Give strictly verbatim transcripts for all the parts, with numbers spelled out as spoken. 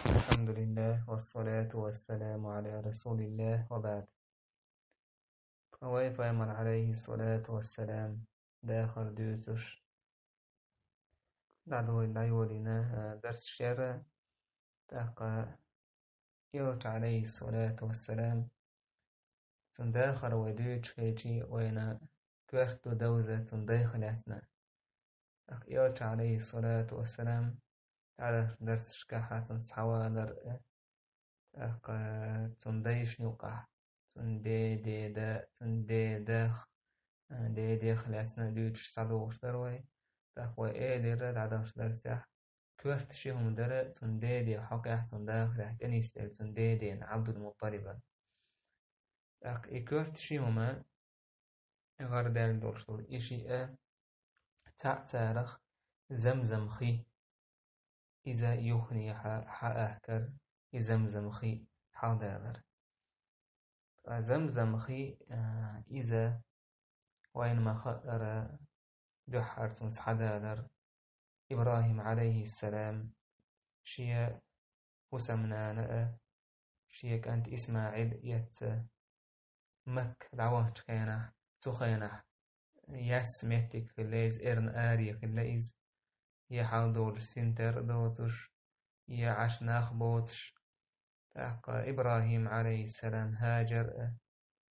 الحمد لله والصلاة والسلام على رسول الله وبعد. Вай пайхамар, عليه الصلاة والسلام, дахар дуьйцуш, дӀадола, дӀайолийна, а, дарс шера, тӀаккха Элча, عليه الصلاة والسلام, цун дахар вай дуьйцуш хилча, вайна коьрта ду довза цун дайх лаьцна. ТӀаккха Элча, عليه الصلاة والسلام, дӀадахача дарсашкахь цун схьавалар, тӀаккха цун дайшна юкъахь, цун ден, ден да, цун ден дах, а, ден ден дах лаьцна дуьйцуш схьадогӀуш дара вай. ТӀаккха вай элира дӀадахача дарсехь, коьрта ши хӀума дара цун ден ден хьокъехь, цун дахарехь тӀенисделла цун ден дена, Ӏабдул-МутӀалибан. ТӀаккха и коьрта ши хӀума гӀарадаьлла долуш долу и шиъ, цхьаъ царах Замзам хи. Иза юххе хьа-, хьаахкар, и Замзам хи хьалдалар. Ткъа Замзам хи, а, иза вайна ма-хаъара, дуьххьара цунна схьадалар ИбрахӀим, عليه السلام, шен хӀусамнана а, шен кӀант ИсмаӀил а эцца, Макка дӀавахчу хенахь, цу хенахь яьсса меттиг хилла иза, эрна аре хилла иза, я хьал долуш синтар а доцуш, я Ӏаш нах боцуш. ТӀаккха ИбрахӀим, عليه السلام, Хьаджар а,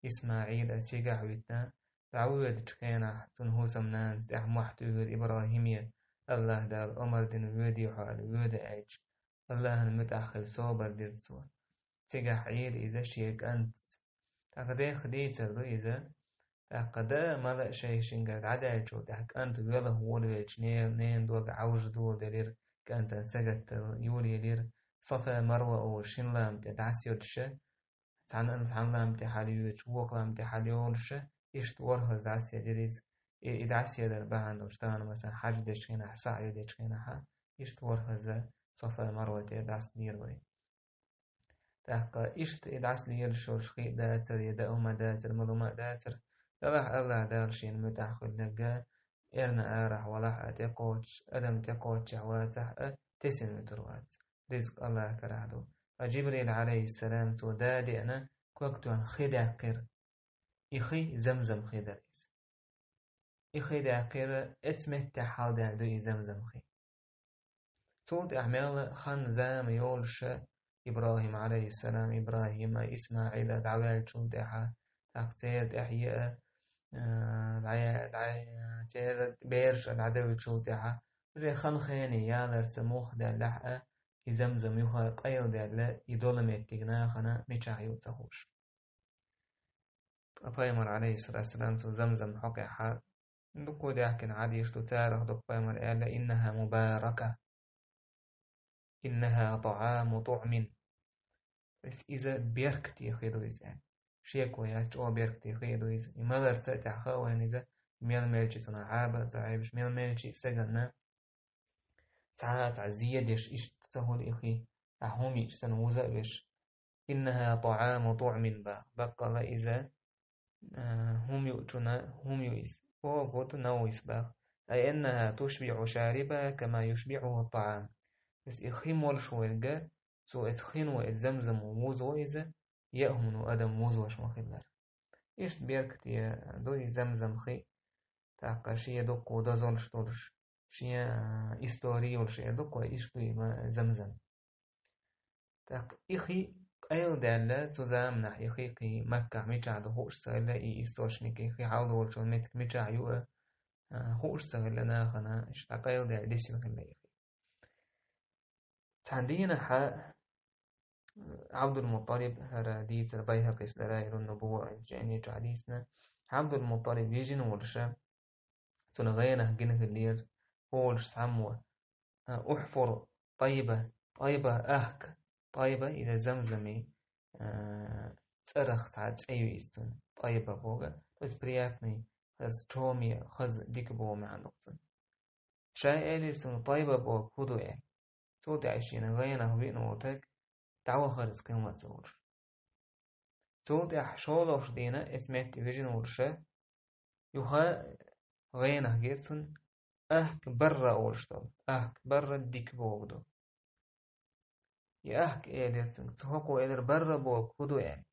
ИсмаӀил а цигахь витина, дӀавоьдучу хенахь цунна хӀусамнанас тӀехь мохь туьйхира ИбрахӀиме, АллахӀ Дала омра дина, воьдий хьо аьлла, воьду аьлча, АллахӀан муьтӀахь хила собар дира цо. Цигахь Ӏийра иза шен кӀантаца. ТӀаккха дехха дийцар ду иза. ТӀаккха дан мала а шайшингара дӀадаьллачул тӀаьхьа кӀант велха волавелча, ненан дог Ӏовжа доладелира, кӀантана сагатдан йолаелира, Сафа-Марва олу шина лам тӀе дӀасайоьдуш, цхьана, цхьана лам тӀе хьалайоьдуш, вукху лам тӀе хьалайолуш, иштта ворхӀазза дӀасаедира иза. И, и дӀасаедар бахьана долуш тахана, масала, хьаьж дечу хенахь, саӀй дечу хенахь, иштта ворхӀазза Сафа-Марва тӀе дӀасаелира вай. ТӀаккха иштта и дӀасалелаш йолуш хи а дацара, я даа хӀума дацара, мала хӀума а дацара, делахь АллахӀ Дала шена муьтӀахь хилларг, эрна арахь валахь а тӀекхочуш, адам тӀекхоччехь вацахь а, тесина вуьтур вац. Ризкъ АллахӀан карахь ду. Ткъа Джибрил, عليه السلام, цо да а деана, когтоьхна хи даьккхира. И хи Замзам хи дара иза. И хи даьккхира, эцу меттехь хьалдаьлла ду и Замзам хи. Цул тӀаьхьа мел хан-зама йолуш, ИбрахӀим, عليه السلام, ИбрахӀим а, ИсмаӀил а дӀаваьллачул тӀаьхьа, тӀаккха церан тӀаьхье а, а, дӀа-, дӀа-, церан бераш а дӀадевллачул тӀаьхьа, уже хан-хене яларца муха даьллехь а, и Замзам юха къайладаьлла, и долу меттиг нахана мичахь ю ца хууш. Ткъа пайхамар, عليه الصلاة والسلام, цу Замзам хьокъехь дуккха а даьхкина хьадисаш ду, царах ду пайхамар аьлла: «إنها مباركة. إنها طعام طعم». То есть иза беркате хи ду иза аьлла. Шеко яц, чӀогӀа беркате хи ду иза. И маларца а тӀаьхьа хаьа вайна иза, мел-мелчи цунах Ӏаба а ца Ӏебаш, мел-мелчи стаганна цхьа а цхьа зе деш иштта ца хуьлу и хи, ахь хӀума йиъча санна вуза а веш. «إنها طعام طعم», бах. Баккъала иза, а, хӀума юучунна хӀума ю иза. Бохург ду, новкъа иза, бах. «أي أنها تشبع شاربها كما يشبعه الطعام». Иза и хи молуш верг, цо оцу хино, оцу Замзамо вузо иза, яа хӀумано адам вузош ма-хиллара. Иштта беркате ду и Замзам хи, тӀаккха шен дуккха дозаллаш долуш, шен, а, истори йолуш эр ду-кх вай, иштта ду и ма-, Замзам. ТӀаккха и хи къайладаьлла, цу заманахь и хи кхин Маккахь мичахь ду хууш ца хилла, и источник, и хи хьалдолучу меттиг мичахь ю а, а, хууш ца хилла нахана, иштта къайладаьлла дисина хилла и хи. Цхьана дийнахьа Ӏабдул-МутӀалиб, хӀара дийцар Байхьакъис, «Далаилун-Нубувва» аьллачу жайни чохь дийцина, Ӏабдул-МутӀалиб вижина волуша, цунна гӀенах гина хиллера, олуш цхьаммо: «أحفر طيبة», Тайба ахка. Тайба иза Замзаме, а, цӀарах цхьа цӀе ю иза цунна. Тайба боху, то есть приятный, хаза чоме, хаза дика боху маьӀна ду цунна. Ша элира цунна: «Тайба боху хӀун ду?» – аьлла. Цул тӀаьхьа шена гӀенах виъна волу стаг дӀавахара иза кхин ма ца волуш. Цул тӀаьхьа шолгӀачу дийнахь оцу метте вижина волуша, юха гӀенах гира цунна: «Ахка барра», – олуш долу. Ахка барра дика бохург ду. И ахка элира цуьнга, цу хӀокхо элира, барра бохург хӀун ду аьлла.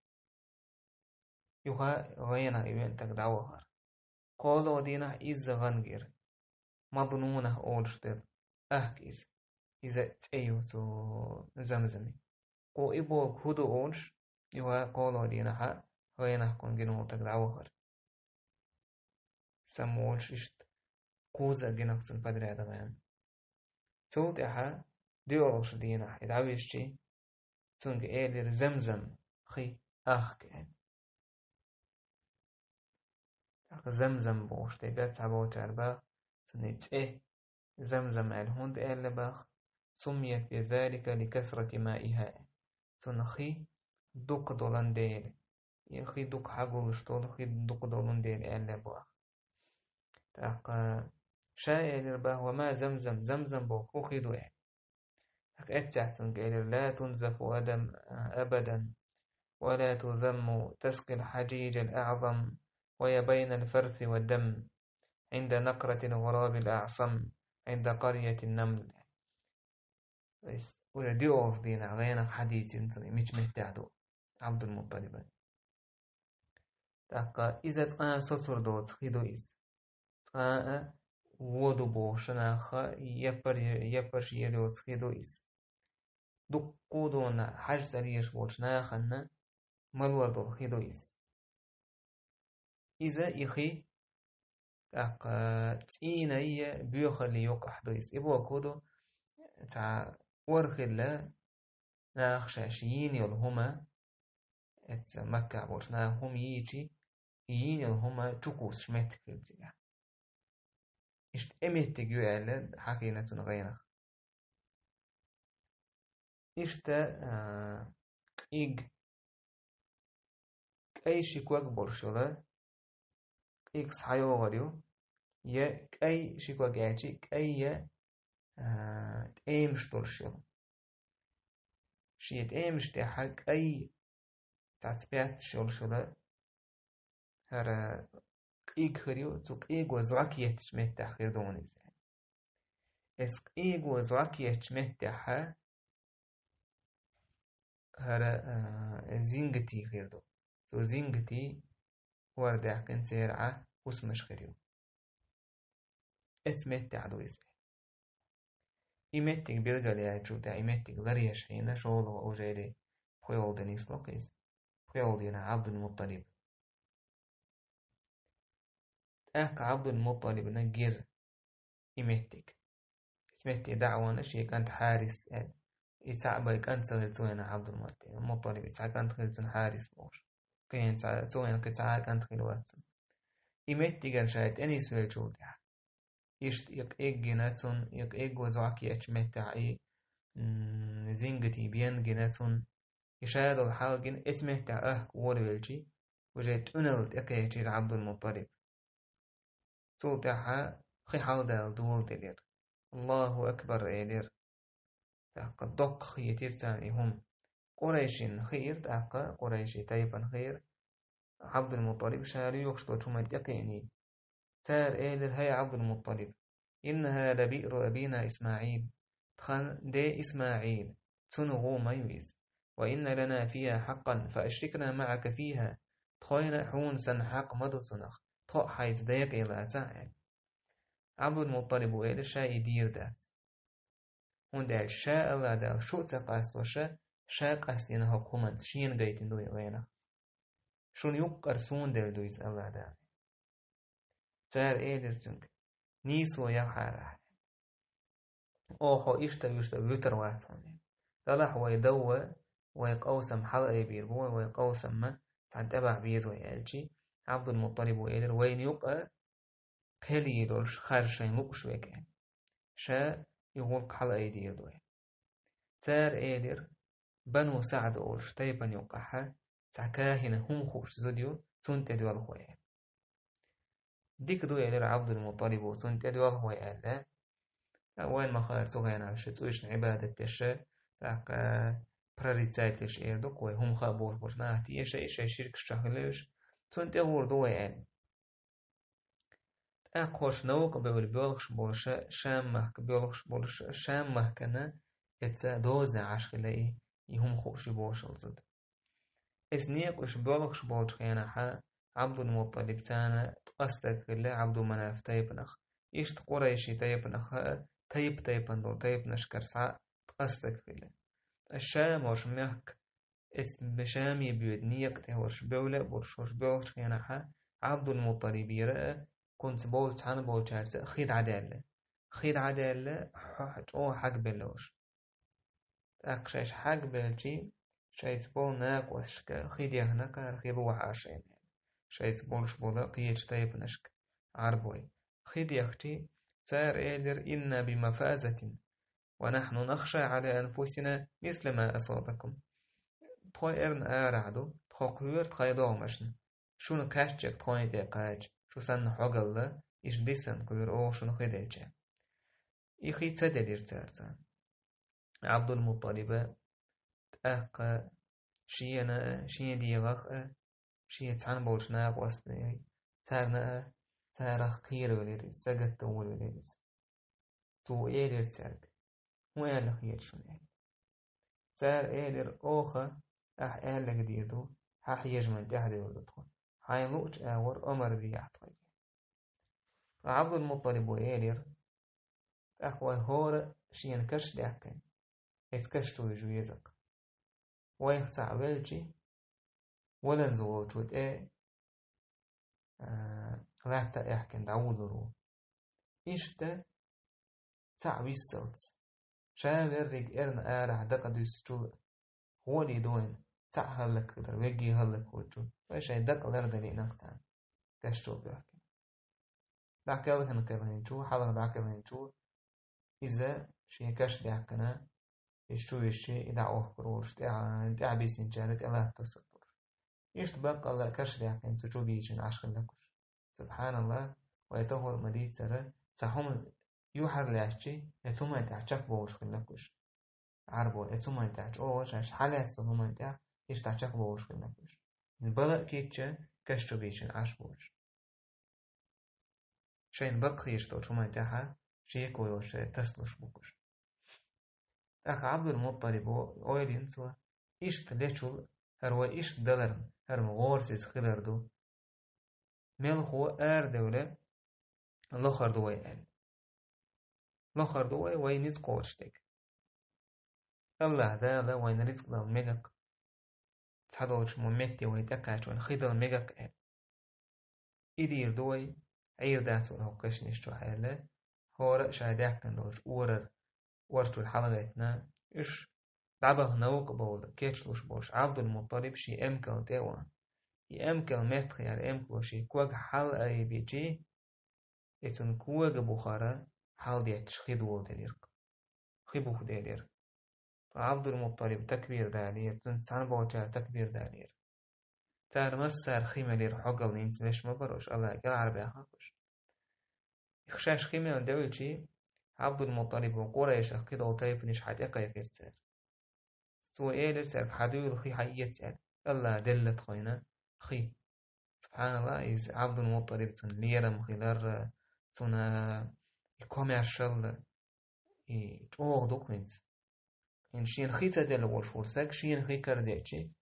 Юха гӀенах и веана стаг дӀавахара. КхоалгӀа дийнахь изза гӀан гира. Маднунах олуш дара ахка иза. Иза цӀе ю цу Замзаме. Кхо и бохург хӀун ду олуш, юха кхоалгӀа дийнахьа гӀенах кхунна гина волу стаг дӀавахара. Самволуш иштта кхузза гина цунна подряд гӀан. Цул тӀаьхьа доьалгӀачу дийнахь и дӀависчи, цуьнга элира Замзам хи ахка аьлла. ТӀаккха Замзам бохуш дерг цхьаболчара баха, цуьнан цӀе Замзам аьлла хӀунда аьлла баха, суммият бизалика ликасрати маиха. Цунна хи дукха долун дела, и хи дукха хьагуллуш долу, хи дукха долун дела аьлла баха. ТӀаккха ша элира баха, ва ма Замзам, Замзам бохург хӀун хи ду аьлла. ТӀаккха эццехь цуьнга элира, ла тунзафу адам, абадан, ва ла тузамму, таскъил хьаджиджал аъзам, ва я байнал фарси ва дам, гӀинда накърати гӀурабил аъсам, гӀинда къаръяти намл. То есть, уже доьалгӀачу дийнахь гӀенах хьадийцина цунна, мича меттехь ду Ӏабдул-Мутталиба. ТӀаккха иза цкъа а соцур доцу хи ду иза. Цкъа а вон ду бохуш нах яппар-, яппарш ер йоцу хи ду иза. Дуккха а дона хьажцӀа лелаш болчу нахана малор долу хи ду иза. Иза и хи, тӀаккха цӀийнан а, боьхаллин а юкъахь ду иза. И бохург хӀун ду, цхьа ор хилла, наха шаьш йийна йолу хӀума, эцца Маккахь болчу наха хӀума йийчи, и йийна йолу хӀума чукхуссуш меттиг хилла цигахь. Иштта и меттиг ю аьлла, хьахийна цунна гӀенах. Иштта, а, кӀиг, кӀай ши ког болуш йолу, кӀиг схьайогӀур ю, я кӀай ши ког аьлчи, кӀай я, а, тӀемаш долуш йолу. Шен тӀемаш тӀехь кӀай цхьацца петташ йолуш йолу хӀара кӀиг хир ю, цу кӀиго зӀок еттачу меттехь хир ду хьуна иза. Эс кӀиго зӀок еттачу меттехь хӀара, а, зингатий хир ду. Цу зингатий хӀор даьккхина церан хӀусамаш хир ю. Эцу меттехь ду иза. И меттиг билгалъяьлчул тӀаьхьа, и меттиг ларъеш хьийна, шолгӀа уже пхоьалгӀа дийнахь нисло-кх иза. ПхоьалгӀа дийнахь Ӏабдул-Мутталиб. ТӀаккха Ӏабдул-Мутталибна гира и меттиг. Эцу метте дӀа а вахана шен кӀант Хьарис аьлла. И цхьаъ бен кӀант ца хилла цу хенахь Ӏабдул-Мутталиб, Мутталиб, и цхьа кӀант хилла цунна Хьарис бохуш. Кхин цхьа, цу хенахь кхин цхьа а кӀант хилла вац цунна. И меттиган ша тӀенисвеллачул тӀаьхьа, иштта и кӀиг гина цунна, и кӀиг вазахь кечу меттехь и, м, зингатий бен гина цунна, и ша долу хьал гина, эцу меттехь ахка волавелчи, уже тӀуьналла тӀекхечира Ӏабдул-Мутталиб. Цул тӀаьхьа хи хьалдала дола делира. Аллаху акбар элира. ТӀаккха доккха хетира царна и хӀума. Къурайшин хиира тӀаккха, Къурайши тайпан хиира, Ӏабдул-Мутталиб ша лоьхуш долчу хӀуманна тӀекхиъний. Цара элира: «ХӀай Ӏабдул-Мутталиб, иннаха лабиъру абина ИсмаӀил, тхан де ИсмаӀил, цуьнан гӀу ма ю иза. Ва инна лана фиха хьакъан, фа ашрикна маӀака фиха, тхойна а хьуна санна хьакъ ма ду цунах, тхо а хьайца декъе лацахь», — аьлла. Ӏабдул-Мутталибо элира ша и дийр дац. ХӀунда аьлча ша АллахӀ Дала шу а ца къастош, ша къастийна хӀокху хӀуманца, шена гайтина ду и гӀенах. Шуна юккъара суна делла ду иза АллахӀ Дала. Цара элира цуьнга: «Нийсо яхьара ахь. Оха хьо иштта-вуьшта вуьтур вац хьуна. Делахь вай дов, вай къовсам хьалаайбийр бу вай, вай къовсамма цхьаьна тӀебахьа беза вай», — аьлчи, Ӏабдул-Мутталибо элира: «Вайна юкъа кхел йийр долуш харжа шайна лууш верг», — аьлла. Ша и гӀуллакх хьалаайдийр ду аьлла. Цара элира: «Бану СаӀд олуш тайпана юккъахьа цхьа кахина хӀума хууш зуда ю, цунна тӀедоьлху вай», — аьлла. «Дика ду, — элира Ӏабдул-Мутталибо, — цунна тӀедоьлху вай», — аьлла. Ткъа вайн ма-хаара цу хенахь шайн цӀуйшна Ӏибадат деш, тӀаккха прорицательш эр ду-кх вай, хӀума хаа болуш болчу нахе теша, шайн ширкаш чохь хилла уьш, цунна тӀегӀур ду вай аьлла. ТӀаккха хӀорш новкъа бевлла боьлхуш болуша, Шам-махка боьлхуш болуша, Шам-махкана эцца дозанехь Ӏаш хилла и и хӀума хууш ю бохуш йолу зуда. Эс некъаш боьлхуш болчу хенахьа Ӏабдул-МуттӀалиб царна ткъа стаг хилла Ӏабду-Манаф тайпанах. Иштта Къурайши тайпанах а, тайп-тайпана долу тайпанашкара схьа ткъа стаг хилла. Ткъа Шамош мехка, эс Шами боьду некъа тӀехь уьш бевлла а болуш, уьш боьлхучу хенахьа Ӏабдул-МуттӀалибера а, кхунца болу цхьана болчаьрца а хи дӀадаьлла. Хи дӀадаьлла, хьо-, чӀогӀа хьагбелла уьш. ТӀаккха шаьш хьагбелчи, шайца болу накъосташка хи дехна кхара хи лохьа шайна. Шайца болуш болу кхечу тайпанашка Ӏарбой. Хи дехчи, цара элира: «Инна би мафазатин, ва нахьну нахша Ӏала анфусина мисла ма асабакум». Тхо эрна арахь ду, тхо кхоьру тхайн догӀмашна. Шуна кхаьчча тхойна тӀе кхача, шу санна хьогалла, иштта дисна кхоьру оха шуна хи делча. И хи ца делира цаьрца. Ӏабдул-МуттӀалиба тӀаккха шена а, шен дегӀах а, шен цхьана болчу накъостий, царна а, царах кхеравелира иза, сагатдан волавелира иза. Цо элира цаьрга: «ХӀун аьлла хета шуна?» — аьлла. Цара элира: «Оха ахь аьлларг дийр ду, хьан хьежаман тӀаьхьа девр ду тхо. Хьайна луъучу агӀор омра дехьа тхоьга». Ткъа Ӏабдул-МуттӀалибо элира: «ТӀаккха вай хӀора шена каш даьккхина, эца каш чу вижа веза-кх. Вайх цхьаъ велчи, валанза волчу тӀе, а, латта а аьхкина дӀавуллур ву». Иштта цхьаъ виссалц, ша верриг эрна арахь дакъа дуьссучул а, гӀоле ду вайна цхьаъ хӀаллакьхилар, вегге хӀаллакьхуьлучул, вай шайн дакъа лардалийнарг царна, каш чу боьхкина. ДӀакхелхина-кхелхинчу, хьалха дӀакхелхинчу, иза шен каш даьккхина, иза чу висчи, и дӀаохкур волуш, тӀаьхьа, тӀаьхьа бисинчарна тӀелатта тосур долуш. Иштта баккъалла а каш даьккхина, цу чу бийшина Ӏаш хиллакуш. СубхьаналлахӀ, вай тохур ма дийццара, цхьа хӀума юьхьар лаьцчи, эца хӀуманна тӀехь чекхбовлуш хиллакуш. Ӏарбо, эца хӀуманна тӀехь чӀогӀа шаьш хьалаьцна хӀуманна тӀехь иштта чекхбовлуш хиллакуш. Бала а кийчча, каш чу бийшина Ӏаш болуш. Шайна бакъ хеташ долчу хӀуманна тӀехьа шеко йолуш тасалуш бу уьш. ТӀаккха Ӏабдул-МуттӀалибо ойла йина цо: «Иштта лечул, хӀара вай иштта даларна, хӀара ма гӀорасиз хилар ду. Мелхо арадевлла лохар ду вай», — аьлла. Лохар ду вай, вай ницкъ кхочуш дерг. АллахӀ Дала вайна рицкъ дала мегар-кх. Цхьадолчу мо метте вай тӀекхача вайна хи дала мегар-кх аьлла. И дийр ду вай, Ӏийр дац вай хӀокху кешнаш чохь аьлла, хӀора а ша даьккхина долчу орара, орчуьра хьалагӀеттина, уьш дӀабаха новкъа бовла кечлуш болуш Ӏабдул-МуттӀалиб шен эмкал тӀе а ван. И эмкал меттахъяьлла эмкало шен ког хьала айбичи, и цунна кога бухара хьаладетташ хи доладелира-кх. Хи бухаделира. Ткъа Ӏабдул-МуттӀалиб такбир далийра, цуьнца цхьаьна болчара такбир далийра. Цара массара хи мелира хьогалла, хӀинца леш ма бара уьш, АллахӀа кӀелхьарбаьхна-кх уьш. Их шаьш хи мелла девлчи, Ӏабдул-МуттӀалибо Къурайшах кхидолу тайпанаш хьа тӀекхайкхира цара. Цо элира цаьрга: «Хьан дуьйла хи хьаэца», — аьлла. АллахӀа делла тхойна хи. СубхьаналлахӀ, иза Ӏабдул-МуттӀалиб цунна лерам хилар, цунна и комаьршалла, и чӀогӀа ду-кх хӀинца. ХӀинца шена хи ца делла волуш волу стаг, шена хи карадеъчи,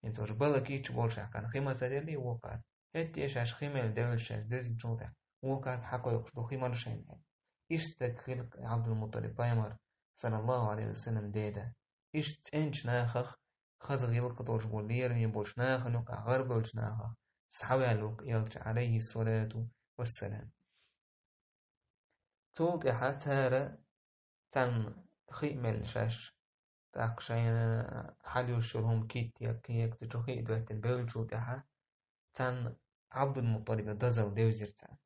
хӀинца уьш бала кийча болуш аьлла, хи ма ца деллий вукхара. ХӀетте шаьш хи мелла девлча шаьш дезначул тӀаьхьа, вукхара хьакхойкхуш ду хи мала шайна аьлла. Иштта стаг хилла-кх Ӏабдул-МуттӀалиб пайхамар, саллаллахӀу Ӏалайхи ва саллам, деда. Иштта цӀеначу нахах, хаза гӀиллакх долуш болу, лераме болчу нахана юкъахь гӀарабевллачу нахах схьаваьлла ву-кх элча, Ӏалайхиссалату вассалам. Цул тӀаьхьа цара царна хи а мелла шаьш, тӀаккха шайна хьалуьйш йолу хӀума кийттера, кхин цу чу хи а доьттина бевллачул тӀаьхьа, царна Ӏабдул-МуттӀалибан дозалла девзира царна.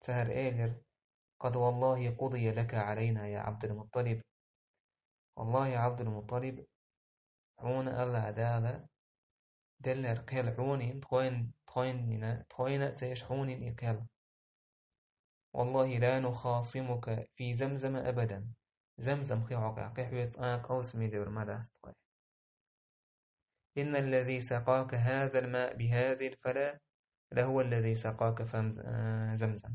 Цара элира: «Къад валлахӀи къудия лака Ӏалайна, я Ӏабдул-МуттӀалиб». ВаллахӀи, Ӏабдул-МуттӀалиб, хьуна АллахӀа Дала деллера кхел хьуна йина, тхойн-, тхойн йина, тхойна а ца еш хьуна йина и кхел. «ВаллахӀи ла нухасимука фи Замзама абадан». Замзам хи хьокъехь кхин хьоьца цкъа а къовсаме девр ма дац тхой. «Инналлази сакъака хӀазал маъ бихӀазихӀил фала лахӀуваллази сакъака фамз-, а, Замзам».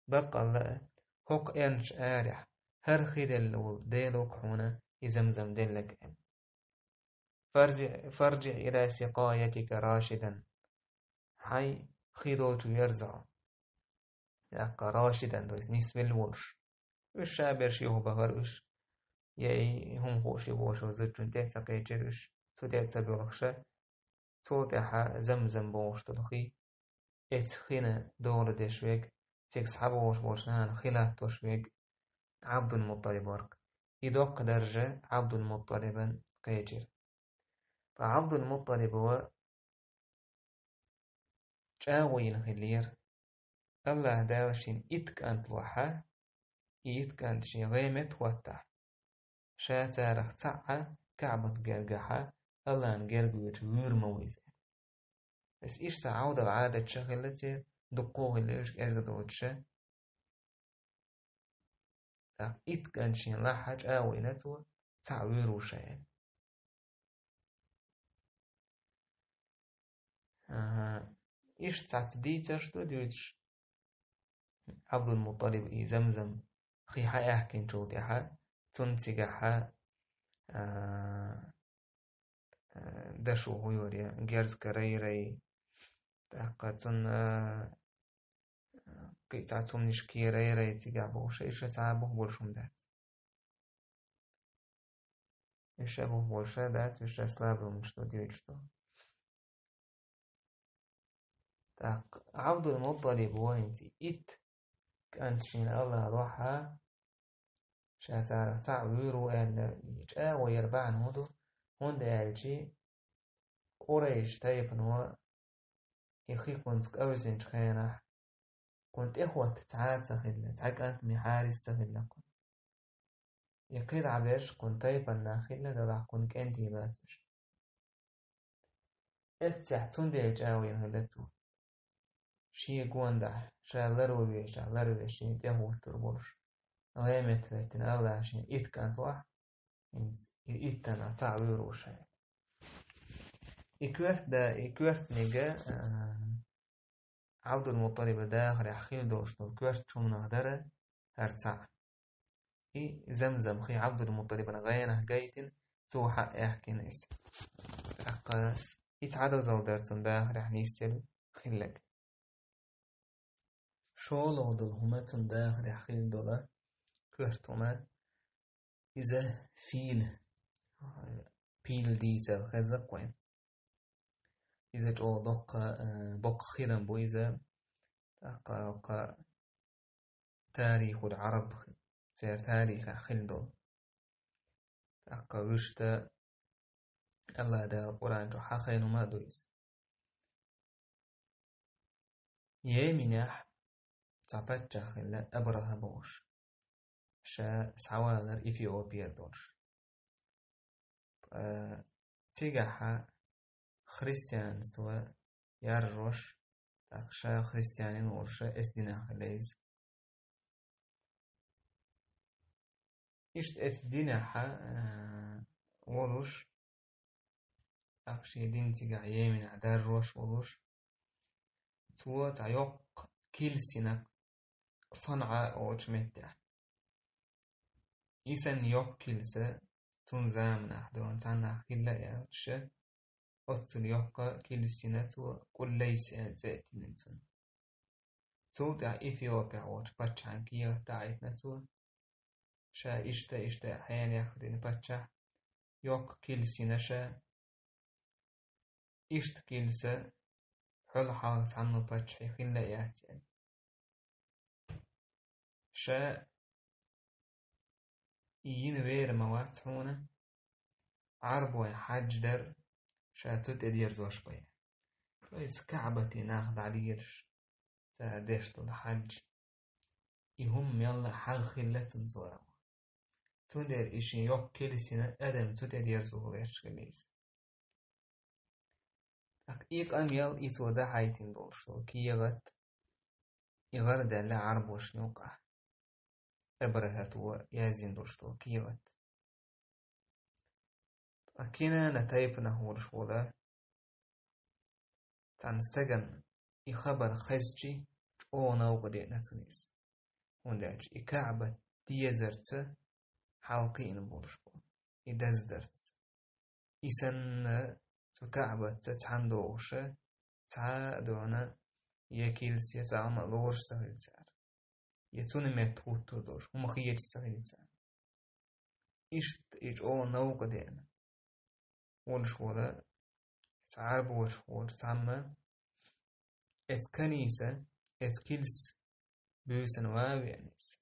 Баккъалла а, хӀокху эрначу арахь хӀара хи делла волу Дела ву-кх хьуна и Замзам делларг аьлла. فارجع، فارجع إلى سقايتك راشدا. Хьай хи долчу верзахь. ТӀаккха рашидан, то есть нисвелла волуш. Уьш шаберш юхабахара уьш. Я и хӀума хууш ю бохуш зудчунна тӀе а ца кхечира уьш. Цу тӀе а ца боьлхуша, цул тӀаьхьа Замзам бохуш долу хи, эцу хина догӀла деш верг, цига схьабогӀуш болчу нахана хи латтош верг Ӏабдул-Мутталиб вара. И доккха даржа Ӏабдул-Мутталибан кхечира. Ткъа Ӏабдул-Мутталибо чӀагӀо йина хиллера. АллахӀ Дала шена итт кӀант лохьа, и итт кӀант шен гӀемет хӀоттахь, ша царах цхьаъ а КаӀбат гергахьа АллахӀна герга воьдуш вуьйр ма ву иза. Ас иштта Ӏовдал Ӏадатша хилла церан, дуккха а хилла уьш кӀезга доцуша. ТӀаккха итт кӀант шена лахьа чӀагӀо йина цо, цхьаъ вуьйр ву ша аьлла. Ага. Иштта цхьацца дийцарш ду дуьйцуш. Ӏабдул-Мутталиб и Замзам хи хьа аьхкинчул тӀаьхьа, цунна цигахьа, а, а, дашо хӀу йора, герзка рай-рай, тӀаккха цунна, а, кхин цхьа цумниш кхерай-рай цигахь бохуша, иша цхьа а бух болуш хӀума дац. Иша бух болуша дац, иша слабый хӀумнаш ду, дуьйцуш ду. ТӀаккха Ӏабдул-Мутталиб ву хӀинца итт кӀант шена АллахӀ лохьа, ша царах цхьаъ вуьйр ву аьлла, и чӀагӀо яра бахьана хӀун ду, хӀунда аьлча Къурайш тайпано и хи кхунца къевсинчу хенахь, кхунна тӀехӀотта цхьа а ца хилла, цхьа кӀант-м, Хьарис ца хилла кхунна. И кхидӀа берш кхунна тайпана нах хилла, делахь кхунна кӀентий бац уьш. Эццехь цундела чӀагӀо йина хилла цо. Шен гондахь, ша ларван везчахь, ларвеш шена тӀехӀуттур болуш, гӀемет хӀоьттина АллахӀа шена итт кӀант лохьа, хӀинца и иттанах цхьаъ вуьйр ву ша аьлла. И коьрта да, и коьртаниг, а, Ӏабдул-Мутталиба дахарехь хилла долуш долу коьртачу хӀуманах дара хӀара цхьаъ. И Замзам хи Ӏабдул-Мутталибан гӀенах гайтина, цо хьа а аьхкина иза. ТӀаккха и цхьа дозалла дара цунна дахарехь нисделла хилларг. ШолгӀа долу хӀума цунна дахарехь хилла долу коьрта хӀума, иза фил, пил дийцар хезна-кх вайн. Иза чӀогӀа доккха, э, боккха хилам бу иза. ТӀаккха, тӀаккха тарихул Ӏараб, церан тарихехь хилла долу. ТӀаккха вуьшта АллахӀ Дала Къуръан чу хьахийна хӀума а ду иза. Йеменехь цхьа паччахь хилла Абраха бохуш, ша схьавалар Эфиопера долуш. Ткъа цигахьа христианство яржош, тӀаккха ша христианин волуш, эс динах хилла иза. Иштта эцу динехьа, э, волуш, тӀаккха шен дин цигахь Йеменехь даррош волуш, цо цхьа йоккха килс йина СанӀа олучу меттехь. И санна йоккха килса цунна заманахь дуьйна цхьаннахь хилла а аьлча, оццул йоккха килс йина цо, Къуллайс аьлла цӀе а тиллина цунна. Цул тӀаьхьа Эфиопехь волчу паччахьна кехат дӀаайитина цо. Ша иштта, иштта хьенех дина паччахь, йоккха килс йина ша, иштта килса хьол хьалха цхьанна паччахье хилла а яц аьлла. Ша и йина вер ма вац хьуна, Ӏарбой хьаьждар ша цу тӀе дерзош бай. То есть КаӀбате нах дӀадийраш, цара деш долу хьаьж. И хӀума мелла а хьагӀ хилла цунна цо аьлла. Цундела и шен йоккха килс йина адам цу тӀе дерзо гӀерташ хилла иза. ТӀаккха и къамел, и цо дӀахьайтина долуш долу кехат, и гӀарадаьлла Ӏарбошна юкъахь. Абрахьата яздина долуш долу кехат. Ткъа Кинана тайпанах волуш волу цхьана стагана и хабар хезчи, чӀогӀа новкъа деана цунна иза. ХӀунда аьлча и КаӀба дезарца хьалакхиъна болуш бу, и даздарца. И санна цу КаӀбатца цхьаьна догӀуш, цхьа а догӀна, я килс, я цхьа хӀума лоруш ца хилла цара. Я цунна метта хӀуттур долуш, хӀума хеташ ца хилла цара. Иштта и чӀогӀа новкъа деана. Волуш вола, цхьа Ӏарбош волуш цхьамма, эцу канийса, эцу килс буьйсанна ван а веана иза.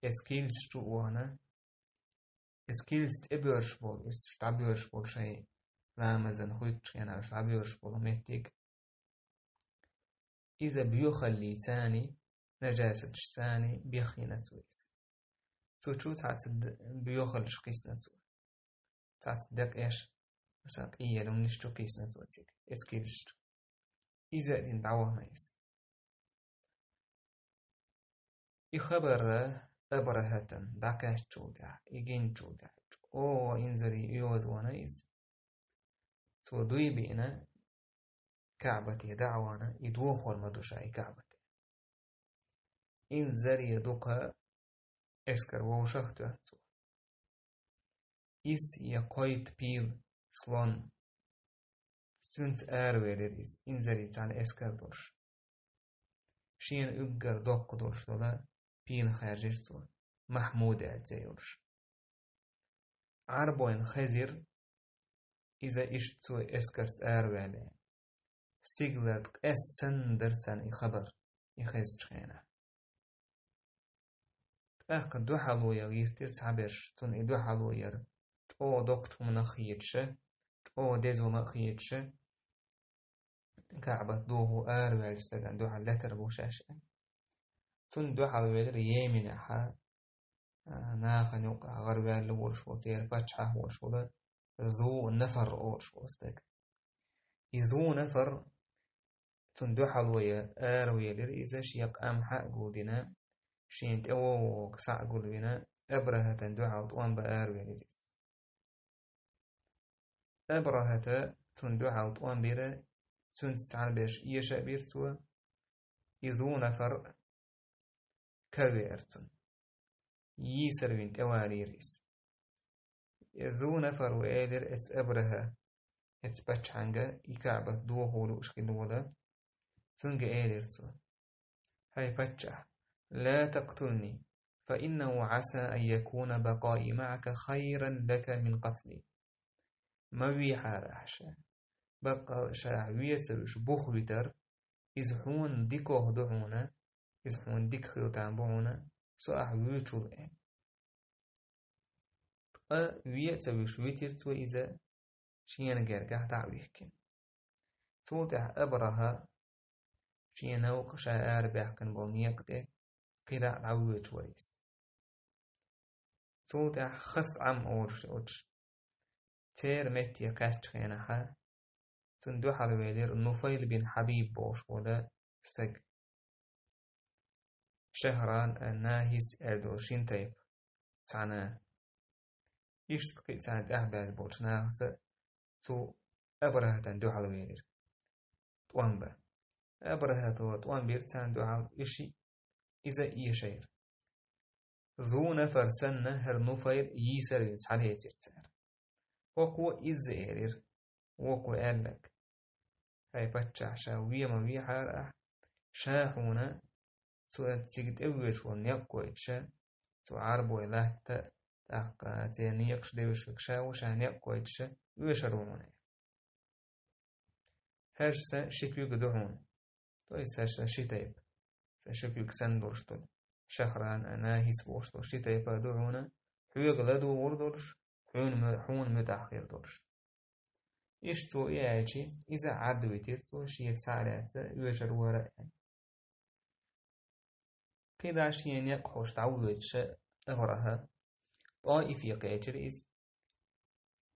Эцу килс чу а вахана, эцу килс тӀебоьрзуш болу, иза дӀабоьрзуш болу шайн ламазан хуьттучу хенахь дӀабоьрзуш болу меттиг. Иза боьхаллица а, нажасаташца а беххийна цо иза. Цу чу цхьацца д-, боьхаллаш кхиссина цо. Цхьацца декъеш, масала, къиелунаш чу кхиссина цо цига, эцу килс чу. Иза а дина дӀавахана иза. И хабар Абрахатан дӀакхаьччул тӀаьхьа, и гинчул тӀаьхьа, чӀогӀа инзаре оьгӀаз вахана иза. Цо дуй биъна, КаӀбате дӀа а вахана, и дохор ма ду ша и КаӀбате. Инзаре дукха эскар вовшах а тоьхна цо. Ис я кхойтта пил, слон, цуьнца аравелира иза, инзаре цхьаьна эскар долуш. Шена уггар доккха долуш долу пил хаьржира цо, Махьмуд аьлла цӀе йолуш. Ӏарбойн хезира иза иштта цо эскарца араваьлла. Стигалара къаьсса санна дара царна и хабар, и хезачу хенахь. ТӀаккха дуьхьало ян гӀиртира цхьаберш, цунна и дуьхьало яра чӀогӀа доккхачу хӀуманах а хеташ, чӀогӀа деза хӀума а хеташ, КаӀбат дохо араваьллачу стагана дуьхьал летар бу шаьш аьлла. Цунна дуьхьал велира Йеменехь, а, нахана юкъахь гӀараваьлла волуш волу, церан паччахь волуш волу Зу Нафар олуш волу стаг. И Зу Нафар цунна дуьхьало ян аравелира иза, шен къам хьа а гулдина, шена тӀе вогӀу схьа а гулвина, Абрахатан дуьхьал тӀом бан аравелира иза. Абрахата цунна дуьхьал тӀом бира, цуьнца цхьаьна берш эша а бира цо, и Зу Нафар каравеара цунна. Йийсар вина тӀевалийра иза. И Зу Нафар ву элира эцу Абраха, эцу паччахьанга, и КаӀбат дохо лууш хилла волу, цуьнга элира цо: «ХӀай паччахь, ла такътулни, фа иннаху Ӏаса ан якуна бакъаи маӀака хайран лака мин къатли». Ма вехьара ахьа ша. Баккъал ша ахь вен ца вуьш бух витар, иза хьуна дикох ду хьуна, иза хьуна дика хила там бу хьуна, со ахь вуьйчул аьлла. Ткъа вен а ца вуьш витира цо иза, шена гергахь дӀа а вихкина. Цул тӀаьхьа Абраха шен новкъа ша арабаьхкина болу некъа тӀе кхидӀа а дӀавоьдуш вара иза. Цул тӀаьхьа Хасъам олуш йолчу церан метте кхаьччу хенахьа, цунна дуьхьал велира Нуфайл бин Хьабиб бохуш волу стаг. Шахран а Нахис аьлла долу шина тайпа цхьаьна. Иштта кхин а цхьаьна тӀаьхьабаьзза болчу нахаца цу Абрахатан дуьхьал велира тӀом бан. Абрахато тӀом бира царна дуьхьал, и шиъ иза а эшайра. Зу Нафар санна, хӀара Нуфайл йийсар вина схьалецира цара. ХӀокхо изза элира, вокхо аьлларг: «ХӀай паччахь, ша вен ма вехьара ахь, ша хьуна цу цига тӀевоьдуш волу некъ гойтуша, цу Ӏарбой латта, тӀаккха церан некъаш девзаш верг ша ву, ша некъ гойтуша, оьшур ву хьуна». ХӀара сан ши куьг ду хьуна. То есть хӀара сан ши тайпа. Сан ши куьг санна долуш долу. Шахран а Нахис бохуш долу ши тайпа ду хьуна. Хьоьга ладугӀур долуш, хьуна мо-, хьуна муьтӀахь хир долуш. Иштта цо и аьлчи, иза Ӏад витира цо, шеца схьа а лаьцна, оьшур вара аьлла. КхидӀа шен некъ хьош дӀавоьдуша Абраха ТӀоифе кхечира иза.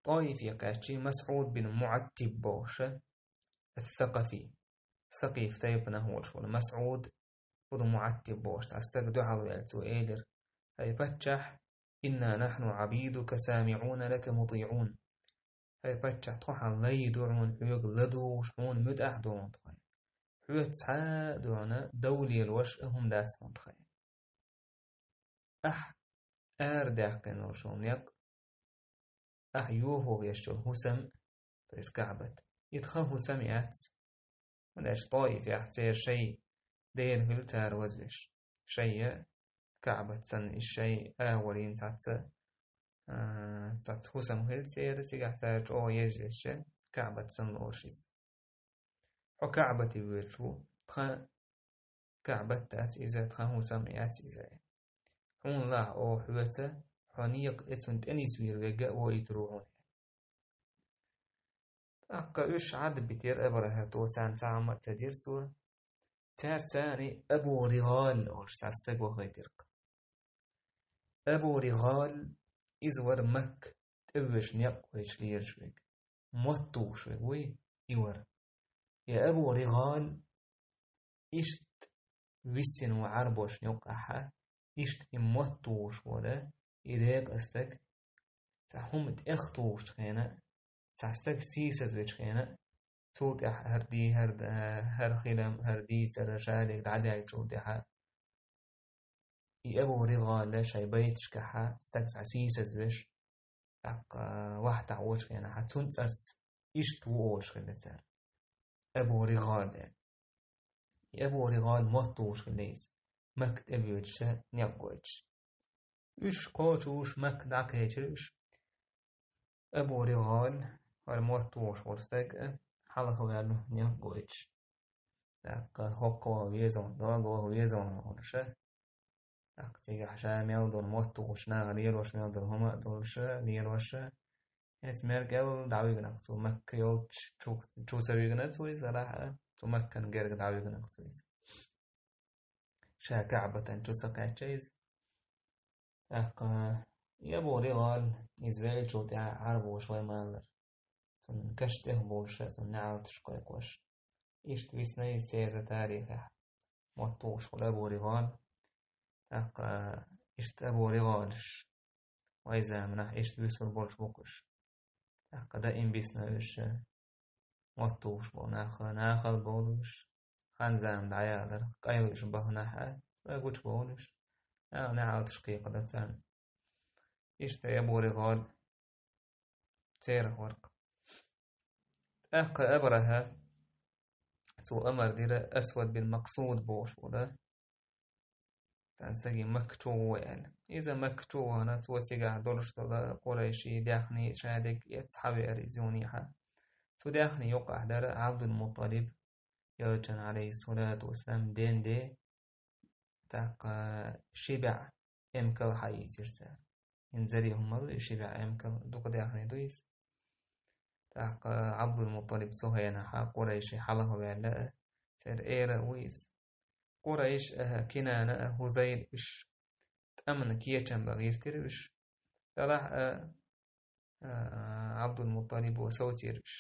ТӀоифе кхаьччи МасӀуд бин МуӀаттиб бохуша, ас-Сакъафи, Сакъиф тайпанах волуш волу МасӀуд бин МуӀаттиб бохуш цхьа стаг дуьхьал ваьлла, цо элира: «ХӀай паччахь, инна нахьну Ӏабидука самиӀуна лака мутиӀун». ХӀай паччахь, тхо хьан лай ду хьуна, хьоьга ладугӀуш, хьуна муьтӀахь ду хьуна тхо. Хьоьца цхьа а ду хьуна дов лелош а хӀума дац хьуна тхайн. Ахь арадаьккхина волуш волу некъ, ахь юхо веш йолу хӀусам, то есть КаӀбат. И тхан хӀусам яц. Хьуна аьлча ТӀоифехь церан шайн дела хилла цара вазвеш. Шайя КаӀбат санна, и шайн агӀор йина цхьацца, а, цхьацца хӀусам хилла церан, цигахь цара чӀогӀа еза езча, КаӀбат санна лоруш иза. Хьо КаӀбате воьдуш ву, тхан КаӀбат дац иза, тхан хӀусам яц иза. Хьуна лахь оха хьоьца, хьо некъа тӀе цунна тӀенисвийр верг а вохуьйтур ву хьуна. ТӀаккха уьш Ӏад битира Абрахьато, царна цхьа хӀума а ца дира цо. Цаьрца царна Абу РигӀал олуш цхьа стаг вахийтира-кх. Абу РигӀал, иза вара Макка тӀевоьдуш некъ гойтуш лелаш верг. Мотт тухуш верг вуй и вара. Я Абу РигӀал иштта висина ву Ӏарбошна юккъехьа, иштта и мотт тухуш вара, и декъа стаг, цхьа хӀума тӀех тухучу хенахь, цхьа стаг сийсазвечу хенахь, цул тӀаьхьа хӀара ди-, хӀара, хӀара хилам, хӀара дийцар, шадерг дӀадаьллачул тӀаьхьа, и Абу РигӀал шайн байташкахьа стаг цхьа сийсазвеш, тӀаккха вахьтахь волчу хенахьа, цунна цӀарца иштта ву олуш хилла цара. Абу РигӀал аьлла. И Абу РигӀал мотт тухуш хилла иза, Макка тӀевоьдуш некъ гойтуш. Уьш кхочуш Макка дӀакхечира уьш. Абу РигӀал, хӀара мотт тухуш волу стаг а, хьалха ваьлла некъ гойтуш. ТӀаккха хӀокху ваха веза ван, догга ваха веза ван олуш а. ТӀаккха цигахь ша мел долу мотт тухучу наха лелош мел долу хӀума а долуш а, лелош а. Эс мел кӀел дӀавигна-кх цо, Макка йолчу чу, чу ца вигна цо иза, лахь а, цу Маккан герга дӀавигна-кх цо иза. Ша КаӀбатан чу ца кхаьчча иза. ТӀаккха и Абу РигӀал, иза веачул тӀаьхьа Ӏарбоша вай ма-аллара, цунна каш тӀехь болуш а, цунна неӀалташ кхойкхуш. Иштта висна иза церан тарихехь. Мотт тухуш волу Абу РигӀал. ТӀаккха иштта Абу РигӀалаш вайн заманахь иштта вуьсур болуш бу-кх уьш. ТӀаккха даим бисна уьш, мотт тухуш болу нах, нахал болу уьш. Хан-зама дӀаяьлларх, къайлуш баханахь а, цкъа гучубовлуш, наха неӀалташ кхайкхадо царна. Иштта Абу РигӀал церах вара-кх. ТӀаккха Абрахьа, цо амар дира Асвад бин Максуд бохуш волу, цхьана стаге Макка чу гӀо аьлла. Иза Макка чу вахана, цо цигахь долуш долу къурайшийн даьхни шадерг эцна схьавеара иза юьхьанехьа. Цу даьхни юккъехь дара Ӏабдул-Мутталиб, элчан, алейхиссалату вассалам, денде, тӀаккха ши бӀе эмкал схьаийцира цара. ХӀинца зарий хӀума ма ду и ши бӀе эмкал, дукха даьхни ду иза. ТӀаккха Ӏабдул-Мутталиб цу хенахьа къурайшийн хьалха ваьлла а, церан эла а ву иза. Къурайш а, Кинана а, Хузайл уьш тӀамна кечам бан гӀиртира уьш. Делахь а, а, Ӏабдул-Мутталибо совцийра уьш.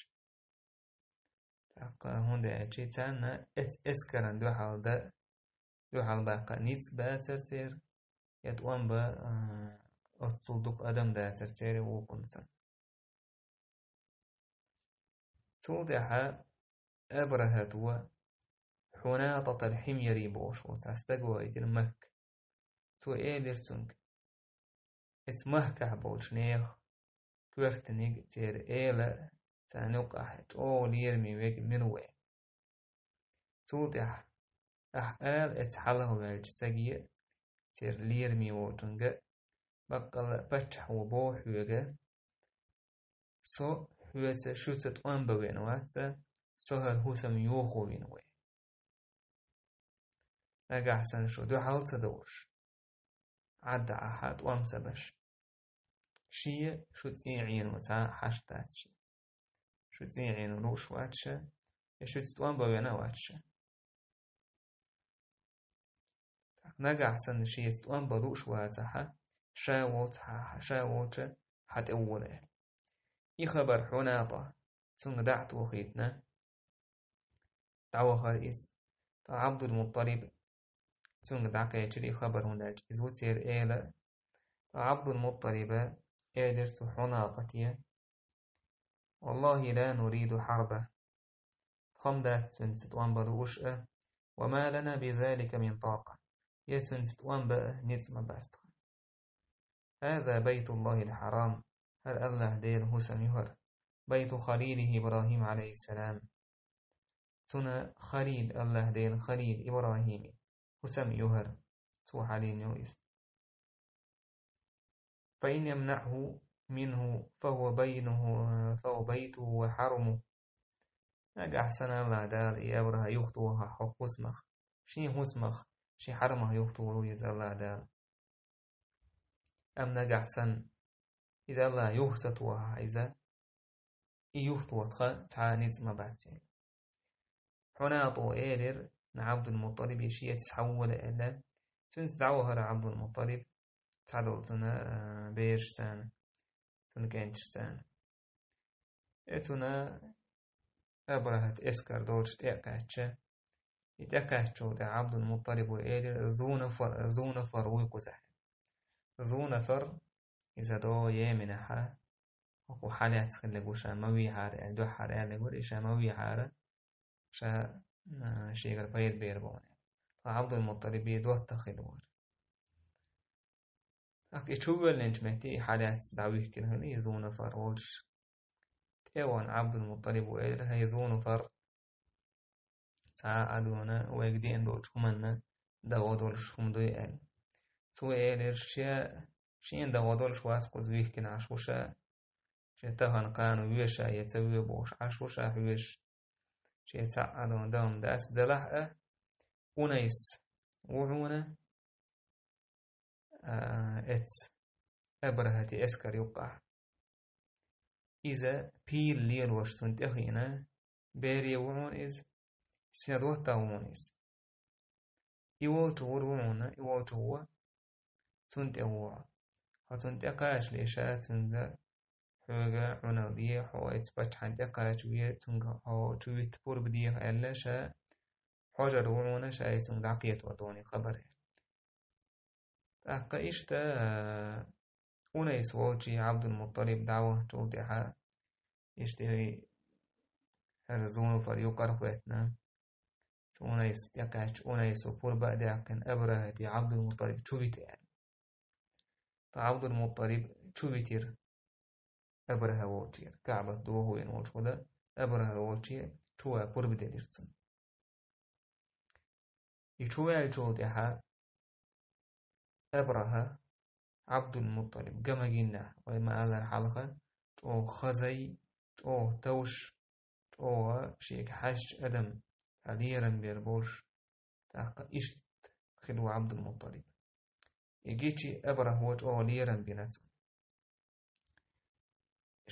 ТӀаккха хӀунда аьлча царна эц-, эскаран дуьхьал дан, дуьхьал баккха ницкъ бацара церан, я тӀом бан, а, оццул дукха адам дацара церан вукхунца. Цул тӀаьхьа Абрахьат ву Хьунататал-Хьимяри бохуш волу цхьа стаг вахийтира Макка. Цо элира цуьнга: «Эца махкахь болчу нехан коьртаниг, церан эла, царна юккъахь чӀогӀа лераме верг мила ву?» Цул тӀаьхьа: «Ахь ала эца хьалха ваьллачу стаге, церан лераме волчуьнга, баккъалла а паччахь ву боху хьоьга, со хьоьца, шуьца тӀом бан веана вац, со хӀара хӀусам йохо вина ву. Нагахь санна шу дуьхьал ца довлуш, Ӏадда Ӏахьа тӀом ца беш. Шен шу цӀий Ӏено цхьа а хьашт дац шен. Шу цӀий Ӏено лууш вац ша, я шуьца тӀом бан веана а вац ша. ТӀаккха нагахь санна шеца тӀом бан лууш вацахьа, ша волчу хьа-, ша волчу хьан тӀе волу», — аьлла. И хабар Хьунатата цуьнга дӀа а тохийтина, дӀавахара иза. Ткъа Ӏабдул-Мутталиб цуьнга дӀакхечира и хабар, хӀунда аьлча иза ву церан эла. Ткъа Ӏабдул-Мутталиба элира цу Хьунатате: «Валлахи, ла нуриду хьарба». Тхо-м дац цуьнца тӀом бан лууш а, «ва ма лана би залика мин такъа». Я цуьнца тӀом бан а ницкъ ма бац тхан. «Хаза байтуллахил хьарам». хӀара АллахӀ Делан хӀусам ю хӀара. بيت خليله إبراهيم عليه السلام. Цуьнан Халил, АллахӀ Делан Халил ИбрахӀима хӀусам ю хӀара. Цо хьалийна ю иза. فإن يمنعه منه فهو بينه، فهو بيته وحرمه. Нагахь санна АллахӀ Дала и АбрахӀа юхатохахь хӀокху хӀусамах, шен хӀусамах, шен хьарамах юхатохур ву иза АллахӀ Дала. Амма нагахь санна иза АллахӀа юха ца тохахь иза, и юхатоха тхан цхьа а ницкъ ма бац аьлла. ХӀунатӀо элира Ӏабдул-МуттӀалибе, шеца схьавола аьлла. Цуьнца дӀавахара Ӏабдул-МуттӀалиб, цхьадолу цуьнан, а, берашца, цуьнан кӀенташца. Э, цуьнан АбрахӀат эскар долчу тӀе а кхаьчча, и тӀекхаьччул тӀаьхьа Ӏабдул-МуттӀалибо элира: «Зу нафар, зу нафар вуй кхузахь». Зу нафар, иза до Йеменехь, хӀокхо хьалаьцна хилларг ву, ша ма вехьара аьлла, дуьххьара аьлларг вара, и ша ма вехьара, ша, а, шегара пайда бер бу хьуна. Ткъа Ӏабдул-МуттӀалибе доттагӀа хилла вара. ТӀаккха и чу воьллинчу метте и хьалаьцна дӀавихкина хилла, и зу нафар волчу. ТӀе а вахана Ӏабдул-МуттӀалибо элира: «ХӀай зу нафар, цхьа а Ӏадвана вайга деана долчу хӀуманна дагӀо долуш хӀума дуй», — аьлла. Цо элира: «Шен, шена дагӀо долуш вац кхуза вихкина Ӏаш ву ша, шен тахана кхана воьшу я ца воь бохуш Ӏаш ву ша хьоьжуш. Шен цхьа а Ӏадвана дагӀо дац, делахь а, Унайс ву хьуна, а, эцу АбрахӀатан эскар юккъахь. Иза пийла лелош цунна тӀе хиъна, бере ву хьуна иза, синан доттагӀа ву хьуна иза. И волчу гӀур ву хьуна, и волчу гӀо цунна тӀе ву хьо. Хьо цунна тӀе кхачале ша цуьнга хьоьга Ӏуналла де, хьо эцу паччахьна тӀе кхачаве, цуьнга хьо чу витта пурба деха аьлла, ша хьожар ву хьуна, ша и цуьнга дӀакхетор ду хьуна и хабар». ТӀаккха иштта, а, Унайс волчу Ӏабдул-МуттӀалиб дӀавахчул тӀаьхьа, иштта и хӀара зу нафар юкъара хӀоьттина, цу Унайс тӀекхаьчча, Унайсо пурба а даьккхина, АбрахӀатеи Ӏабдул-МуттӀалиби чу вита аьлла. Ткъа Ӏабдул-МуттӀалиб чу витира АбрахӀа волчера, КаӀбат дохо вина волчу хӀума, АбрахӀа волче чу ван пурба делира цунна. И чу ваьллачул тӀаьхьа АбрахӀа Ӏабдул-МуттӀалиб ган ма гиннехь, вай ма-аллара хьалха, чӀогӀа хазай, чӀогӀа товш, чӀогӀа шега хьаьжча адам, цхьа лерам бер болуш, тӀаккха иштта хилла ву Ӏабдул-МуттӀалиб. И гичи АбрахӀа чӀогӀа лерам бина цунна.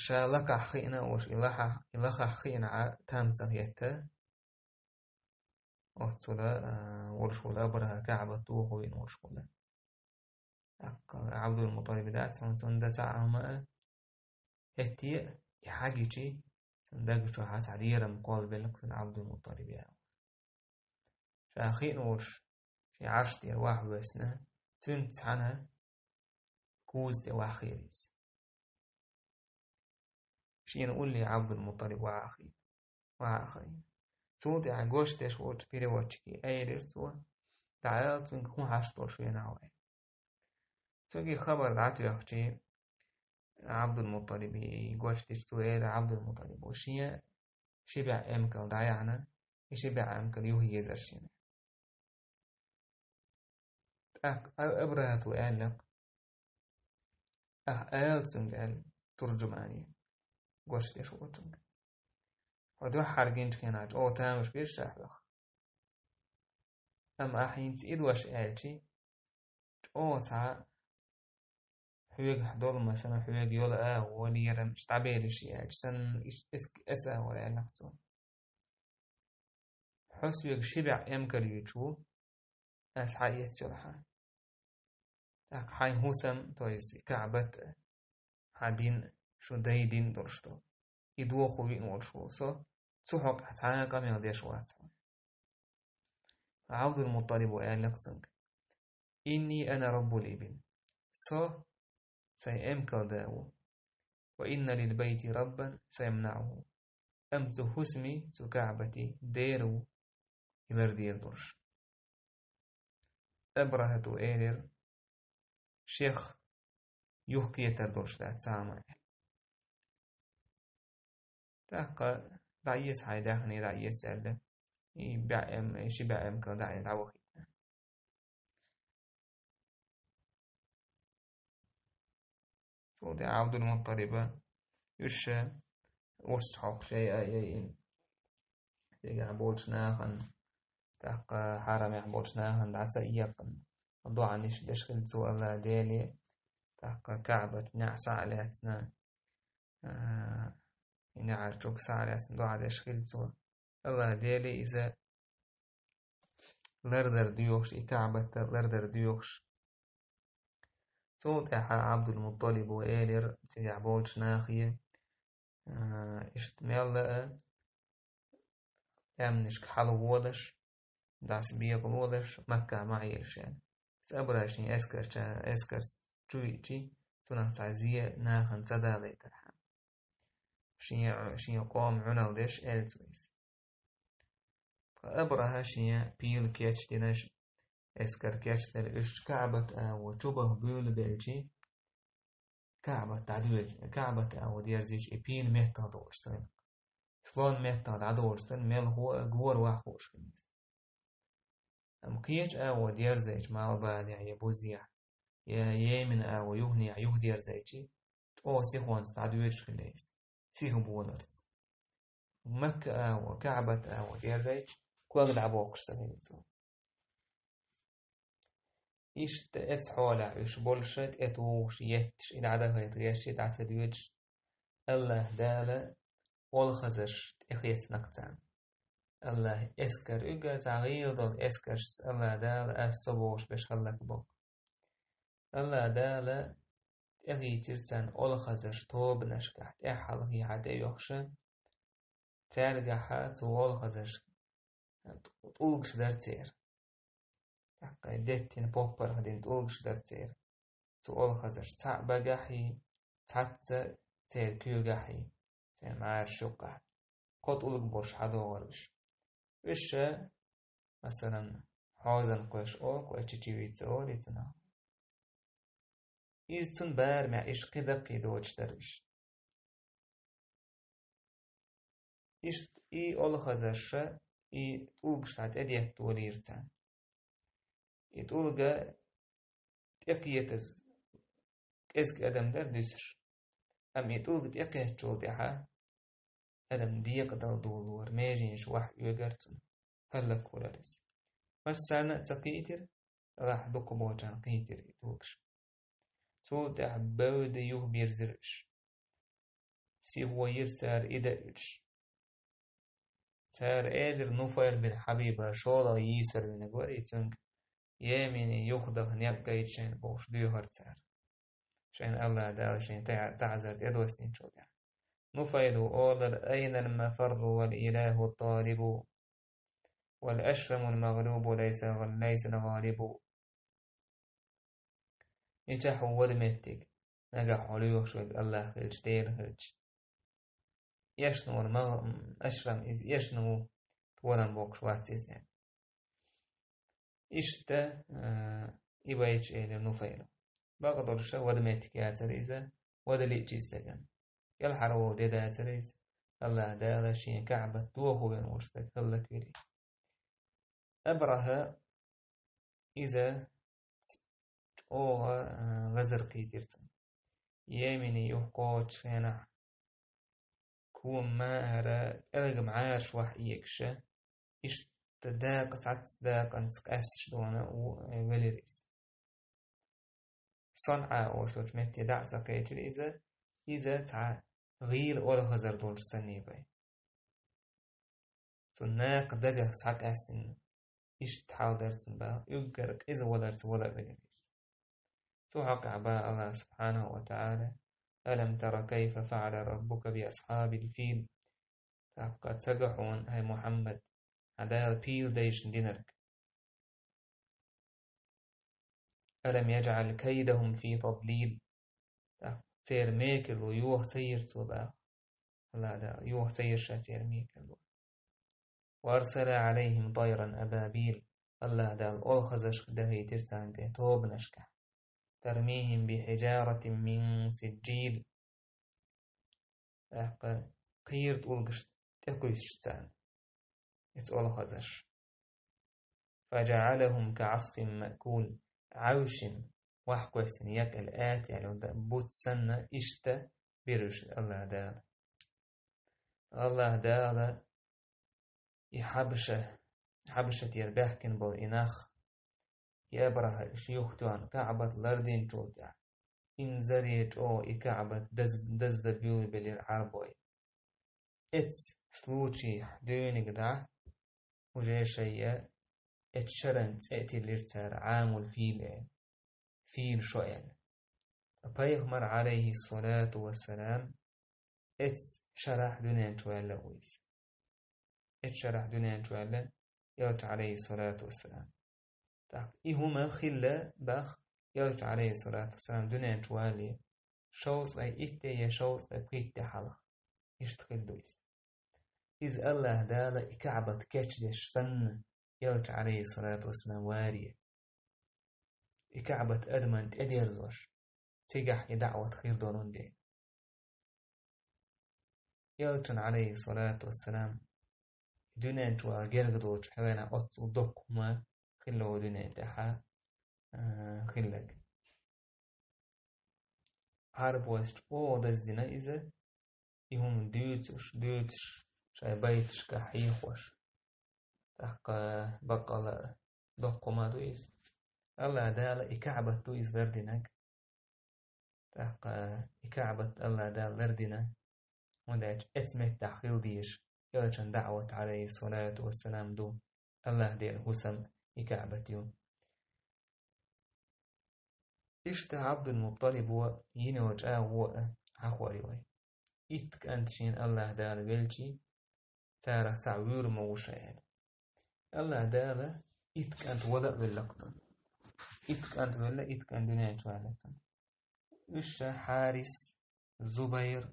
Ша лакхахь хиъна а волуш, и лахахь, и лахахь хиъна Ӏа там ца хетта, оццула, а, волуш волу АбрахӀа, КаӀбат дохо вина волуш волу. ТӀаккха Ӏабдул-МуттӀалиб дац хьуна цунна дан цхьа а хӀума а, хӀетте а и хьагичи, цунна даг чохь цхьа лерам кхоллабелла цунна Ӏабдул-МуттӀалиб яа. Ша хиъна волуш, шен Ӏарш тӀера вахь воьссина, цуьнца цхьаьна куза тӀе вахь хилла иза. Шена улле Ӏабдул-МуттӀалиб вахь а хиъна, вахь а хиъна. Цул тӀаьхьа гочдеш волчу переводчике элира цо, дӀаала цуьнга хӀун хьашт долуш венахь вай. Цуьнга и хабар дӀатоьхчи, Ӏабдул-МуттӀалибе гочдича цо элира Ӏабдул-МуттӀалибо, шен ши бӀе эмкал дӀаяьхьна, и ши бӀе эмкал юха езара шена. ТӀаккха А-, АбрахӀата аьллакх, ахьа ала цуьнга аьлла, туржумане, гочдеш волчуьнга. Хьо дуьххьара гинчу хенахь чӀогӀа тамаш бира ша хьох. Амма ахьа хӀинца и дош аьлчи, чӀогӀа цхьа хьоьгахь долу, масала, хьоьга йолу агӀо, лерам, иштта дӀабелира ша аьлча санна, иштта эс-, эс агӀор аьллакх цо. Хьо соьга ши бӀе эмкал юьйцуш ву, ас хьаэца йолу хьан. ТӀаккха хьайн хӀусам, то есть КаӀбат, хьан дин, шун дай дин долуш ду. И дохо вина волуш ву со, цу хьокъехь цхьа а къамел деш вац хьо. Ткъа Ӏабдул-МуттӀалибо аьллакх цуьнга: «Инни ана раббул ибил». Со сайн эмкал да ву. «Ва инна лил байти раббан саямнаӀуху». Амма цу хӀусаман, цу КаӀбатан Дела ву, и лардийр долуш. АбрахӀата элира: «Шех юхакхетар долуш дац цхьа а хӀума». ТӀаккха дӀаэца хьай даьхни, дӀаэца аьлла, и бӀаь эм, ши бӀаь эм кӀал дӀа-, дӀавахийтина. Цул тӀехьагӀа Ӏабдул-МутӀалиба уьш урс хьокхуш яйа, яйина. Цигахь болчу нахана, тӀаккха хьарамехь болчу нахана дӀасаэккхина, доӀанаш деш хилла цо АллахӀ Деле, тӀаккха КаӀбат неӀ схьа а лаьцна, а, и неӀарчуьнга схьа а лаьцна доӀа деш хилла цо. АллахӀ Деле иза лардар доьхуш, и КаӀбат лардар доьхуш. Цул тӀаьхьа Ӏабдул-МутӀалибо элира цигахь болчу нахе, а, иштта мелла а, аьмнашка хьалаволаш, дӀасабекъалолаш, Маккахь ма Ӏийла шена. Иза Абрахьа шен эскарча-, эскарца чу виъчи, цунах цхьа зе нахана ца далийтархьама. Шен, шен къоман Ӏуналла деш, аьлла цо иза. Ткъа Абрахьа шен пила кечдинарш, эскар кечделла уьш КаӀбат агӀо чу баха буьйлабелчи, КаӀбат дӀадоьжу, КаӀбат агӀо дерзийча, и пила меттах долуш санна. Слон меттах дӀадолуш санна, мелхо а гора ваха хууш хилла иза. Амма кхечу агӀо дерзайча, малхбалехь я бузехь, я Йемен агӀо юханехь юхадерзайчи, чӀогӀа сихонца дӀадоьжуш хилла иза, сиха боларца. Макка агӀо, КаӀбат агӀо дерзайча, ког дӀабоккхуш санна хилла цо. Иштта эцу хьолехь уьш болуша тӀетухуш, етташ, и дӀадахайта гӀерташ, и дӀа ца доьдуш, АллахӀ Дала олхазарш тӀехецнакх царна. АллахӀ эскар уьгар цхьа гӀийла долу эскаршца АллахӀ Дала ас со бохуш берш хӀаллакбо. АллахӀ Дала тӀехийцира царна олхазарш тобанашкахь, тӀаьххьалхе хьа тӀеоьхуша, цаьргахьа цу олхазарш тӀулгаш дара церан. ТӀаккха деттина поппарх дина тӀулгаш дара церан. Цу олхазарш цхьаъ багахьий, цхьацца церан куьйгахьий, церан мӀараш юккъахь. Кхо тӀулг болуш хьадогӀура уьш. Уьш, масалан, хьозан кхоьш олу, кхоьш чечевица олу и цунах. Иза цунна барамехь иштта кхин даккхий доцуш дара уьш. Иштта и олхазарша и тӀулгаш цхьа тӀедетталийра царна. И тӀулга тӀекхетаза кӀезиг адам дара дуьсуш. Амма и тӀулга тӀекхеттачул тӀаьхьа адам декъадала долора, меженаш вахь оьгара цунна, хӀаллаквалара иза. Массарна а ца кхийтира, лахь дукхахболчарна кхийтира и тӀулгаш. Цул тӀаьхьа бевда юхабирзира уьш. Сихо йира цара и дан уьдуш. Цара элира Нуфайл бин Хьабиба, шолгӀа йийсар винарг вара и, цуьнга Йемене юхадаха некъ гайта шайна бохуш доьхура цара. Шайна АллахӀ Дала шайн таӀ-, таӀзар тӀедоссийначул тӀаьхьа. Нуфайла олура: «Айнал мафарру вал илаху талибу, вал ашрамул магълубу лайса, лайсал гӀалибу». Мичахь ву вада меттиг, нагахь хьо лоьхуш верг АллахӀ хилча, Дела хилча? Эшна ву ма-, ашрам, иза эшна ву, толам боккхуш вац иза. Иштта, а, и байча элира Нуфайла. Бакъдолуша вада меттиг яцара иза, вада лиъча иза стагана. Кӏелхьара волу де дацара иза, АллахӀ Дала шен КаӀбат дохо вен волу стаг хӀаллаквелира. Абрахьа иза чӀогӀа, а, лазар кхийтира цунна. Йемене юха кхочуш хенахь, кхо мара пӀелгам Ӏараш вахь эгуша, иштта дакъа цхьацца дакъанца къаьсташ дона ву-, велира иза. СанӀа олуш долчу метте дӀа а ца кхечира иза, иза цхьа гӀийла олхазар долуш санна бай. Цу накха дагах схьакъаьстина, иштта хьал дара цуьнан бала, уьггар къиза валарца вала а велира иза. Цу хьокъехь бан АллахӀа субхьанаху ва таӀала: «Алам тара кайфа фаӀала раббука би асхьабил фил?» ТӀаккха ца го хьуна, хӀай Мухьаммад, хьан Дала пийла дайшна динарг? «Алам яжӀал кайдахум фи тадлил». ТӀаккха церан мекарло йоха ца йира цо баха. АллахӀ Дала йоха ца йира ша церан мекарло. «Ва арсала Ӏалайхим тайран абабил». АллахӀ Дала олхазаршка дахийтира царна тӀе тобанашкахь. «Тармихим би хьижаратин мин сиджил». ТӀаккха кхийра тӀулгаш тӀекхуьйсуш царна. Иза олхазарш. فجعلهم كعصف مأكول. Ӏаьвшина, вахкоьссина якъал атта яьлла буц санна, иштта бира уьш АллахӀ Дала. АллахӀ Дала и Хьабаша, Хьабашатера баьхкина болу и нах, и Абрахьа уьш юхатоьхна КаӀбат лардинчул тӀаьхьа, инзаре чӀогӀа и КаӀбат даз-, даздан буьйлабелира Ӏарбой. Эцу случайхь дуьйниг дӀа, уже шайя эцу шаран цӀе а тиллира цара Ӏамул фил аьлла, фил шо аьлла. Ткъа пайхамар, Ӏалайхиссалату вассалам, эцу шарахь дуьнен чу ваьлла ву иза. Эцу шарахь дуьнен чу ваьлла элча, Ӏалайхиссалату вассалам. ТӀаккха и хӀума хилла бах, элча, Ӏалайхиссалату вассалам, дуьнен чу вале, шовзткъе итт я шовзткъе пхийтта хьалха. Иштта хилла ду иза. Иза АллахӀ Дала и КаӀбат кечдеш санна, элча, Ӏалайхиссалату вассалам, варе. И КаӀбат адаман тӀедерзош, цигахь и даӀват хир долун дела. Элчан, Ӏалайхиссалату вассалам, дуьнен чу вала герга долчу хьавена оццул доккха хӀума хилла ву дуьнен тӀехь, а, хилларг. Ӏарбойс чӀогӀа даздина иза, и хӀума дуьйцуш, дуьйцуш, шайн байташкахь хьехош. ТӀаккха баккъала доккха хӀума ду иза. АллахӀ Дала и КаӀбат ду иза лардинарг. ТӀаккха и КаӀбат АллахӀ Дала лардина, хӀунда аьлча эцу меттехь хила дезаш элчан даӀват, Ӏалайхиссалату вассалам, ду, АллахӀ Делан хӀусам и КаӀбат ю. Иштта Ӏабдул-МуттӀалибо йина йолу чӀагӀо а хьахор ю вай. Итт кӀант шена АллахӀ Дала велчий, царах цхьаъ вуьйр ма ву ша аьлла. АллахӀ Дала итт кӀант вала а велла-кх цунна. Итт кӀант велла, итт кӀант дуьнен чу ваьлла цунна. Уьш ша Хьарис, Зубайр,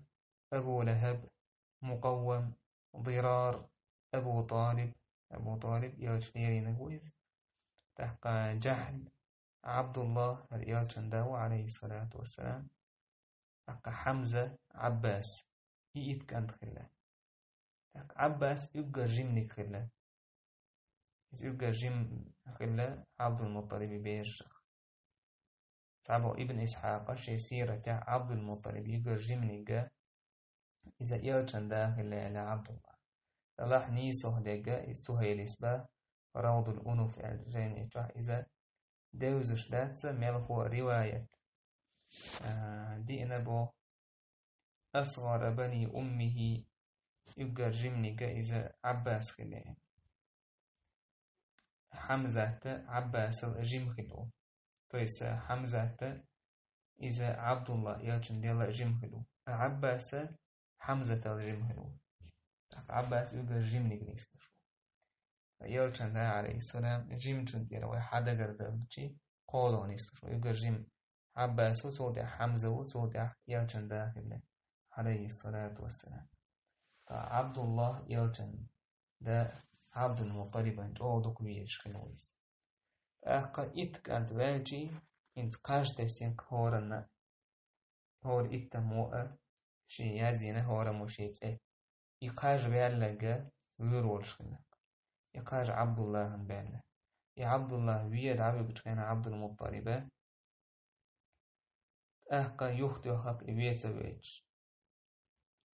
Абу ЛахӀаб, Мукъаввам, Дирар, Абу ТӀалиб, Абу ТӀалиб элча леринарг ву иза. ТӀаккха Джахьл, Ӏабдуллахь, хӀара элчан да ву, Ӏалайхиссалату вассалам. ТӀаккха Хьамза, Ӏаббас. И итт кӀант хилла. ТӀаккха Ӏаббас уьггар жиманиг хилла. Иза уьггар жима хилла Ӏабдул-МуттӀалибан берашах. Цхьаболу Ибн Исхьакъа шен сиратехь Ӏабдул-МуттӀалиб уьггар жиманиг а, иза элчан да хилла аьлла Ӏабдуллахь. Делахь нийсо дерг а, иза Сухьайлис боху Равдул-Унуф аьлла жайни чохь, иза девзаш дац, мелхо а риваят, а, диъна боху. أصغر بني أمه, уьггар жиманиг а иза Ӏаббас хилла. Хьамзат а Ӏаббасал жима хилла ву. То есть, Хьамзат а иза Ӏабдуллахь элчан дела а жима хилла ву. Ткъа Ӏаббас а Хьамзатал жима хилла ву. ТӀаккха Ӏаббас уьггар жиманиг нислуш ву. Элчан да, Ӏалайхиссалам, жимачун тӀера вай хьан дагар далчи, кхоалгӀа нислуш ву. Уьггар жима Ӏаббас ву, цул тӀаьхьа Хьамза ву, цул тӀаьхьа элчан да хилла, Ӏалайхиссалату вассалам. Ткъа Ӏабдуллахь элчан да Ӏабдул-МуттӀалибан чӀогӀа дукха везаш хилла ву иза. ТӀаккха итт кӀант ваьлчий, хӀинца кхаж тесна хӀоранна, хӀора иттаммо а шен язйина хӀораммо шен цӀе. И кхаж ваьлларг а вуьйр волуш хилла. И кхаж Ӏабдуллахьан баьлла. И Ӏабдуллахь вен дӀавуьгучу хенахь Ӏабдул-МуттӀалиба, тӀаккха юхатоьхна-кх и вен ца воьдуш.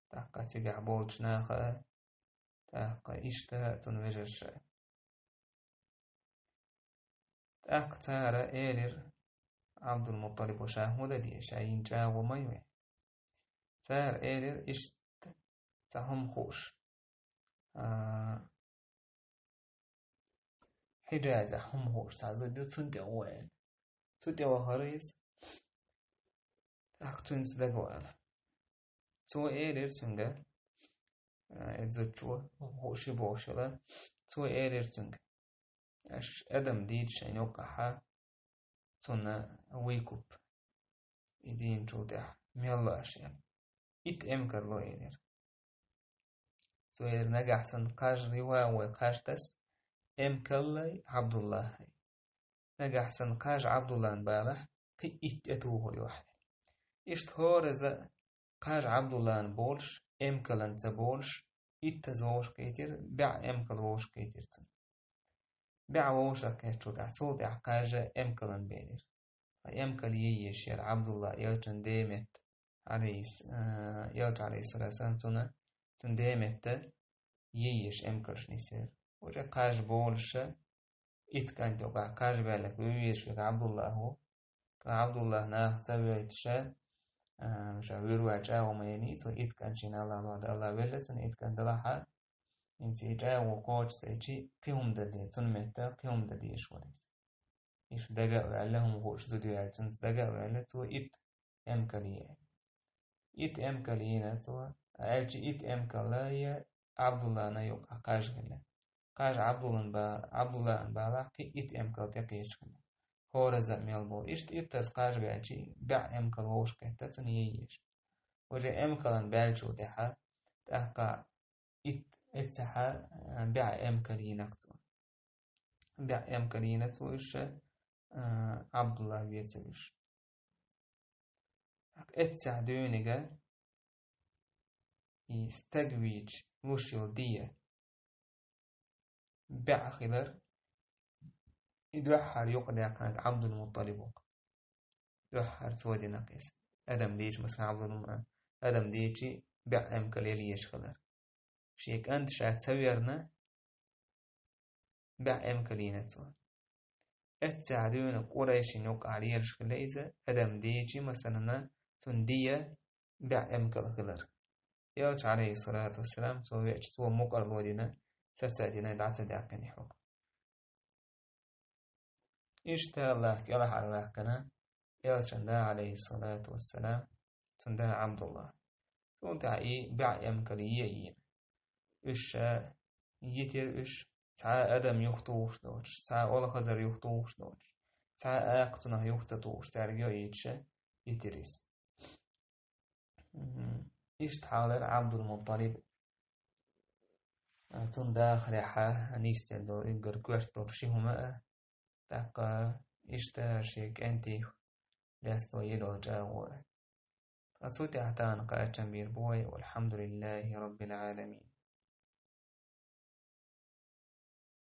ТӀаккха цигахь болчу наха, тӀаккха иштта цуьнан вежарша. ТӀаккха цара элира Ӏабдул-МуттӀалибо, ша хӀун ду, ша йина чӀагӀо ма ю вайн. Цара элира иштта цхьа хӀума хууш. А, Хьиджазехь хӀума хууш цхьа зуда ю, цунна тӀе гӀо аьлла. Цу тӀе вахара иза. ТӀаккха цуьнца дагавала. Цо элира цуьнга, а, и зудчо, хӀума хууш ю бохуш хилла, цо элира цуьнга: «Аша адам дийца шайна юккъехь, цунна вуй куп. И дийначул тӀаьхьа мел ло аша», — аьлла. Итт эмкар ло элира. Цо элира: «Нагахь санна кхаж, юха а вай кхаж таса, эмкаллай, Ӏабдуллахьай. Нагахь санна кхаж Ӏабдуллахьан балахь, кхин итт тӀетухур ю ахь». Иштта хӀоразза кхаж Ӏабдуллахьан болуш, эмкалан ца болуш, иттаза вовшахкхийтира, бӀе эмкал вовшахкхийтира цунна. БӀе вовшахкхетчул тӀехьа, цул тӀехьа кхаж эмкалан белира. Ткъа эмкал е езаш яра Ӏабдуллахь, элчан ден метта, Ӏалайхи с-, а, элча, Ӏалайхи ссалату вассалам, цунна, цун ден метта е езаш эмкалш нисъяра. Уже кхаж болуша, итт кӀант юкъахь кхаж баьлларг вуьйр везаш верг Ӏабдуллахь ву. Ткъа Ӏабдуллахь наха ца воьйтуша, а, ша вуьйр ван чӀагӀо ма яьнний, цо итт кӀант шена Аллахь бахьа дан, Аллахь велла цунна итт кӀант далахьа, хӀинца и чӀагӀо кхочуш ца йичи, кхин хӀума дан де, цунна метта кхин хӀума дан дезаш вара иза. Иштта дага а ваьлла, хӀума хууш зуда ваьлла, цунца дага а ваьлла, цо итт эмкал йи. Итт эмкал йина цо, аьлча итт эмкал я Ӏабдуллахьна юкъахь кхаж хилла. Кхаж Ӏабдуллан ба-, Ӏабдуллахьан балахь кхин итт эмкал тӀекхеча хилла. ХӀоразза а мел болу. Иштта иттаза кхаж баьлча, бӀе эмкал вовшахкхетта цунна е езаш. Уже эмкалан баьллачул тӀаьхьа, тӀаккха итт эццахьа, а, бӀе эмкал йина цо. БӀе эмкал йина цо уьш, а, Ӏабдуллахь веца уьш. Эццахь дуьйнига и стаг вийча луш йолу дия бӀе хилар, и дуьххьара юкъадаьккхинарг Ӏабдул-МутӀалиб ву-кх. Дуьххьара цо динарг иза. Адам дийча, масала, Ӏабдул-, адам дийча бӀе эмкал яла езаш хилар. Шен кӀант ша ца верна, бӀе эмкал йина цо. Эццахь дуьйна Къурайшин юкъахь лелаш хилла иза, адам дийча, масалана, цунна дия бӀе эмкал хилар. Элча, Ӏалайхи ссалату вассалам, цо веача, цо мукъарло дина, саца а дина, дӀа ца даьккхина и хьукм. Иштта Аллахь кӀелхьарваьккхина элчан да, Ӏалайхи ссалату вассалам, цуьнан да Ӏабдуллахь. Цул тӀаьхьа и бӀе эмкал йи а йина. Уьш ша йитира уьш, цхьа а адам юхатухуш доцуш, цхьа а олхазар юхатухуш доцуш, цхьа а акха цунах юха ца тухуш, цаьрга йо а йиташ, йитира иза. Мгм. Иштта хьалара Ӏабдул-МутӀалиб, а, цунна дахарехьа нисделла долу уггар коьрта долу ши хӀума а, тӀаккха иштта шен кӀентий лесто йи долу чӀагӀо а. Ткъа цу тӀехь тахана кхачам бийр бу вай, валхьамдулиллахӀи раббил Ӏаламин.